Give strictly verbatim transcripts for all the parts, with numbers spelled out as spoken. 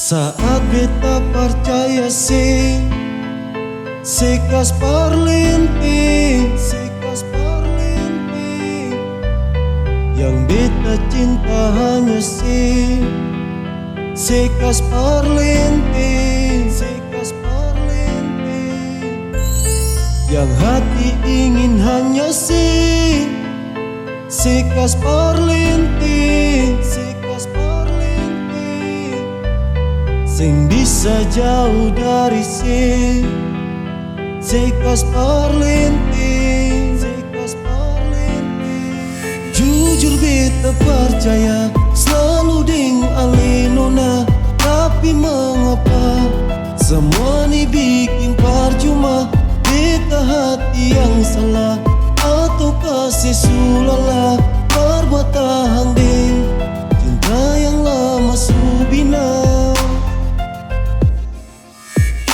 Saat beta parcaya seng, se kas parlente, se kas parlente. Yang beta cinta hanya se, se kas parlente, se kas parlente. Yang hati ingin hanya se, se kas parlente, se kas parlente. Seng bisa jauh dari se, se kas parlente, se kas parlente. Jujur beta parcaya slalu deng ale nona, tapi mangapa samua ni biking parcuma? Beta hati yang salah, atau ka se su lala, par batahang deng cinta yang lama su bina?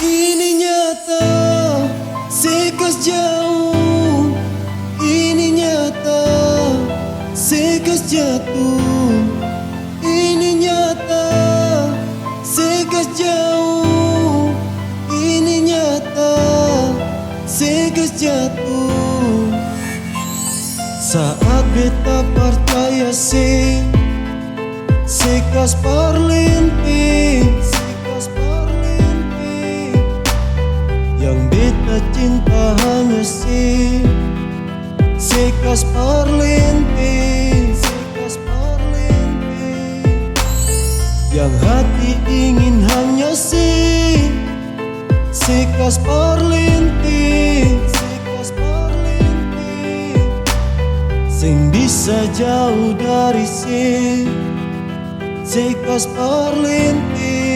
Ini nyata, se kas jauh. Ini nyata, se kas jatuh. Ini nyata, se kas jauh. Ini nyata, se kas jatuh. Saat beta parcaya seng, se kas parlente, se kas parlente. Yang beta cinta hanya se, se kas parlente, se kas parlente. Yang hati ingin hanya se, se kas parlente, se kas parlente. Seng bisa jauh dari se, se kas parlente.